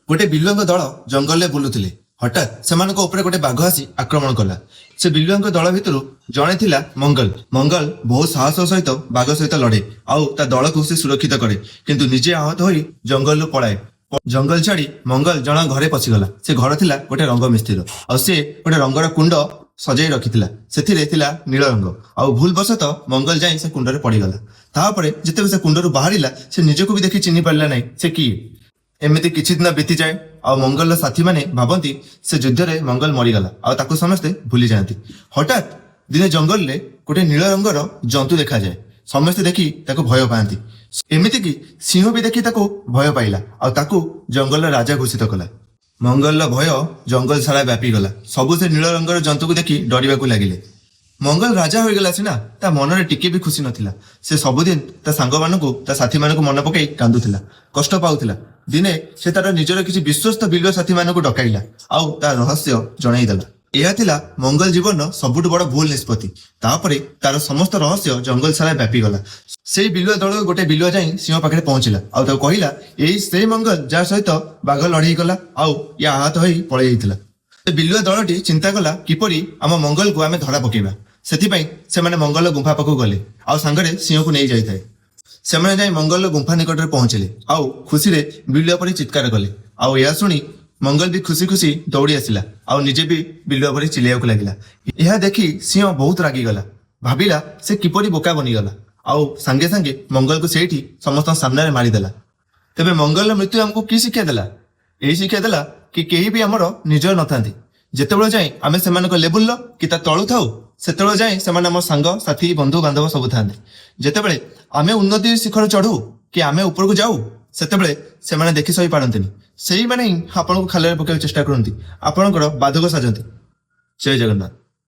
ଗୋଟେ ବିଲୁଆଙ୍କ ଦଳ ଜଙ୍ଗଲରେ ବୁଲୁଥିଲେ। ହଠାତ୍ ସେମାନଙ୍କ ଉପରେ ଗୋଟେ ବାଘ ଆସି ଆକ୍ରମଣ କଲା। ସେ ବିଲୁଆଙ୍କ ଦଳ ଭିତରୁ ଜଣେ ଥିଲା ମଙ୍ଗଲ। ମଙ୍ଗଲ ବହୁତ ସାହସ ସହିତ ବାଘ ସହିତ ଲଢେ ଆଉ ତା ଦଳକୁ ସେ ସୁରକ୍ଷିତ କରେ, କିନ୍ତୁ ନିଜେ ଆହତ ହୋଇ ଜଙ୍ଗଲରୁ ପଳାଏ। ଜଙ୍ଗଲ ଛାଡି ମଙ୍ଗଲ ଜଣ ଘରେ ପଶିଗଲା। ସେ ଘର ଥିଲା ଗୋଟେ ରଙ୍ଗ ମିସ୍ତ୍ରୀର ଆଉ ସେ ଗୋଟେ ରଙ୍ଗର କୁଣ୍ଡ ସଜେଇ ରଖିଥିଲା। ସେଥିରେ ଥିଲା ନୀଳ ରଙ୍ଗ ଆଉ ଭୁଲବଶତଃ ମଙ୍ଗଲ ଯାଇ ସେ କୁଣ୍ଡରେ ପଡିଗଲା। ତାପରେ ଯେତେବେଳେ ସେ କୁଣ୍ଡରୁ ବାହାରିଲା, ସେ ନିଜକୁ ବି ଦେଖି ଚିହ୍ନି ପାରିଲା ନାହିଁ ସେ କିଏ। ଏମିତି କିଛି ଦିନ ବିତିଯାଏ ଆଉ ମଙ୍ଗଲର ସାଥୀମାନେ ଭାବନ୍ତି ସେ ଯୁଦ୍ଧରେ ମଙ୍ଗଲ ମରିଗଲା ଆଉ ତାକୁ ସମସ୍ତେ ଭୁଲି ଯାଆନ୍ତି। ହଠାତ୍ ଦିନେ ଜଙ୍ଗଲରେ ଗୋଟେ ନୀଳ ରଙ୍ଗର ଜନ୍ତୁ ଦେଖାଯାଏ। ସମସ୍ତେ ଦେଖି ତାକୁ ଭୟ ପାଆନ୍ତି। ଏମିତିକି ସିଂହ ବି ଦେଖି ତାକୁ ଭୟ ପାଇଲା ଆଉ ତାକୁ ଜଙ୍ଗଲର ରାଜା ଘୋଷିତ କଲା। ମଙ୍ଗଲର ଭୟ ଜଙ୍ଗଲ ସାରା ବ୍ୟାପିଗଲା। ସବୁ ସେ ନୀଳ ରଙ୍ଗର ଜନ୍ତୁକୁ ଦେଖି ଡରିବାକୁ ଲାଗିଲେ। ମଙ୍ଗଲ ରାଜା ହୋଇଗଲା ସିନା, ତା ମନରେ ଟିକେ ବି ଖୁସି ନଥିଲା। ସେ ସବୁଦିନ ତା ସାଙ୍ଗମାନଙ୍କୁ, ତା ସାଥୀମାନଙ୍କୁ ମନେ ପକେଇ କାନ୍ଦୁଥିଲା, କଷ୍ଟ ପାଉଥିଲା। ଦିନେ ସେ ତାର ନିଜର କିଛି ବିଶ୍ୱସ୍ତ ବିଲୁଆ ସାଥୀମାନଙ୍କୁ ଡକାଇଲା ଆଉ ତା ରହସ୍ୟ ଜଣାଇଦେଲା। ଏହା ଥିଲା ମଙ୍ଗଲ ଜୀବନର ସବୁଠୁ ବଡ ଭୁଲ ନିଷ୍ପତ୍ତି। ତାପରେ ତାର ସମସ୍ତ ରହସ୍ୟ ଜଙ୍ଗଲ ସାରା ବ୍ୟାପିଗଲା। ସେଇ ବିଲୁଆ ଦଳ ଗୋଟେ ବିଲୁଆ ଯାଇ ସିଂହ ପାଖରେ ପହଞ୍ଚିଲା ଆଉ ତାକୁ କହିଲା, ଏଇ ସେଇ ମଙ୍ଗଲ ଯାହା ସହିତ ବାଘ ଲଢେଇ କଲା ଆଉ ଇଏ ଆହତ ହୋଇ ପଳେଇ ଯାଇଥିଲା। ସେ ବିଲୁଆ ଦଳଟି ଚିନ୍ତା କଲା, କିପରି ଆମ ମଙ୍ଗଲକୁ ଆମେ ଧରା ପକେଇବା। ସେଥିପାଇଁ ସେମାନେ ମଙ୍ଗଲ ଗୁମ୍ଫା ପାଖକୁ ଗଲେ ଆଉ ସାଙ୍ଗରେ ସିଂହକୁ ନେଇ ଯାଇଥାଏ। ସେମାନେ ଯାଇ ମଙ୍ଗଲର ଗୁମ୍ଫା ନିକଟରେ ପହଞ୍ଚିଲେ ଆଉ ଖୁସିରେ ବିଲୁଆ ପରି ଚିତ୍କାର କଲେ। ଆଉ ଏହା ଶୁଣି ମଙ୍ଗଲ ବି ଖୁସି ଖୁସି ଦୌଡ଼ି ଆସିଲା ଆଉ ନିଜେ ବି ବିଲୁଆ ପରି ଚିଲେଇବାକୁ ଲାଗିଲା। ଏହା ଦେଖି ସିଂହ ବହୁତ ରାଗିଗଲା। ଭାବିଲା, ସେ କିପରି ବୋକା ବନିଗଲା ଆଉ ସାଙ୍ଗେ ସାଙ୍ଗେ ମଙ୍ଗଲକୁ ସେଇଠି ସମସ୍ତଙ୍କ ସାମ୍ନାରେ ମାରିଦେଲା। ତେବେ ମଙ୍ଗଲର ମୃତ୍ୟୁ ଆମକୁ କି ଶିକ୍ଷା ଦେଲା? ଏହି ଶିକ୍ଷା ଦେଲା କି କେହି ବି ଆମର ନିଜର ନଥାନ୍ତି। ଯେତେବେଳେ ଯାଏଁ ଆମେ ସେମାନଙ୍କ ଲେବୁଲର କି ତା ତଳୁ ଥାଉ, ସେତେବେଳେ ଯାଏଁ ସେମାନେ ଆମ ସାଙ୍ଗ, ସାଥୀ, ବନ୍ଧୁ ବାନ୍ଧବ ସବୁ ଥାନ୍ତି। ଯେତେବେଳେ ଆମେ ଉନ୍ନତି ଶିଖର ଚଢୁ କି ଆମେ ଉପରକୁ ଯାଉ, ସେତେବେଳେ ସେମାନେ ଦେଖି ସହି ପାରନ୍ତିନି। ସେଇମାନେ ହିଁ ଆପଣଙ୍କୁ ଖାଲରେ ପକାଇବାକୁ ଚେଷ୍ଟା କରନ୍ତି, ଆପଣଙ୍କର ବାଧକ ସାଜନ୍ତି। ଜୟ ଜଗନ୍ନାଥ।